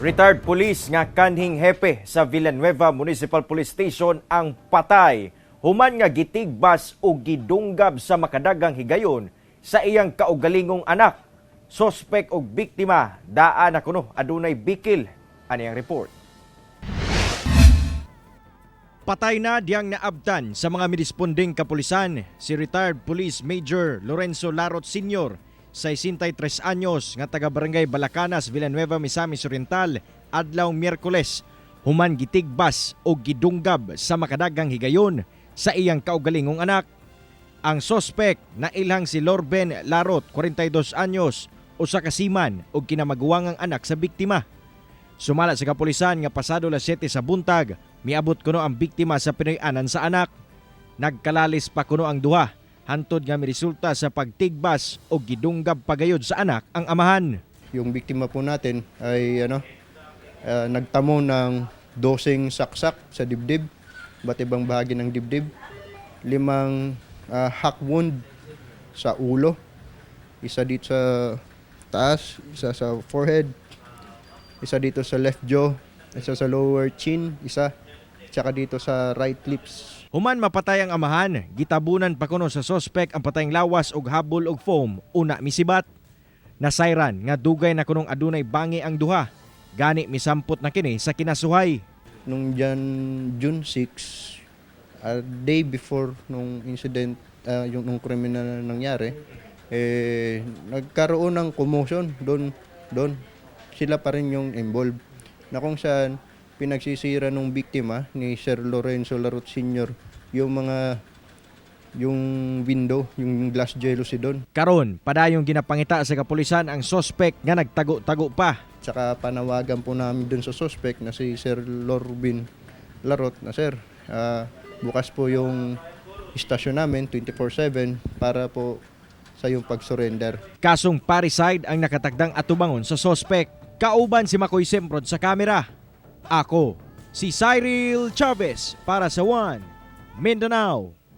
Retired police nga kanhing hepe sa Villanueva Municipal Police Station ang patay human nga gitigbas o gidunggab sa makadagang higayon sa iyang kaugalingong anak. Sospek og biktima daa na kuno adunay bikil. Ani ang report. Patay na diyang naabtan sa mga mirispondeng kapulisan si retired Police Major Lorenzo Larot Sr., 63 anyos, nga taga Barangay Balacanas, Villanueva, Misamis Oriental, adlaw Miyerkules human gitigbas o gidunggab sa makadagang higayon sa iyang kaugalingong anak. Ang sospek na ilang si Lorben Larot, 42 anyos, usa ka seaman og kinamaguwangang anak sa biktima. Sumala sa kapulisan nga pasado las 7 sa buntag, miabot kuno ang biktima sa Pinoy-anan sa anak. Nagkalalis pa kuno ang duha, hantod nga miresulta sa pagtigbas o gidunggab pagayod sa anak ang amahan. Yung biktima po natin ay nagtamo ng 12 saksak sa dibdib, iba't ibang bahagi ng dibdib, limang hack wound sa ulo, isa dito sa taas, isa sa forehead, isa dito sa left jaw, isa sa lower chin, isa, tsaka dito sa right lips. Human mapatay ang amahan, gitabunan pa kuno sa sospek ang patayng lawas og habol og foam una misibat. Nasayran nga dugay na kunong adunay bangi ang duha. Gani misampot na kini sa kinasuhay. Nung June 6, a day before nung incident, yung nung krimen na nangyari, eh, nagkaroon ng commotion doon, doon. Sila pa rin yung involved. Na kung saan, pinagsisira nung biktima ni Sir Lorenzo Larot Sr. yung mga yung window, yung glass jealousy doon. Karon, padayong ginapangita sa kapulisan ang sospek nga nagtago-tago pa. Tsaka panawagan po namin dun sa suspect na si Sir Lorvin Larot na, "Sir, bukas po yung istasyon namin 24/7 para po sa yung pag-surrender." Kasong parricide ang nakatakdang atubangon sa sospek. Kauban si Makoy Semprod sa kamera. Ako, si Cyril Chavez para sa One Mindanao.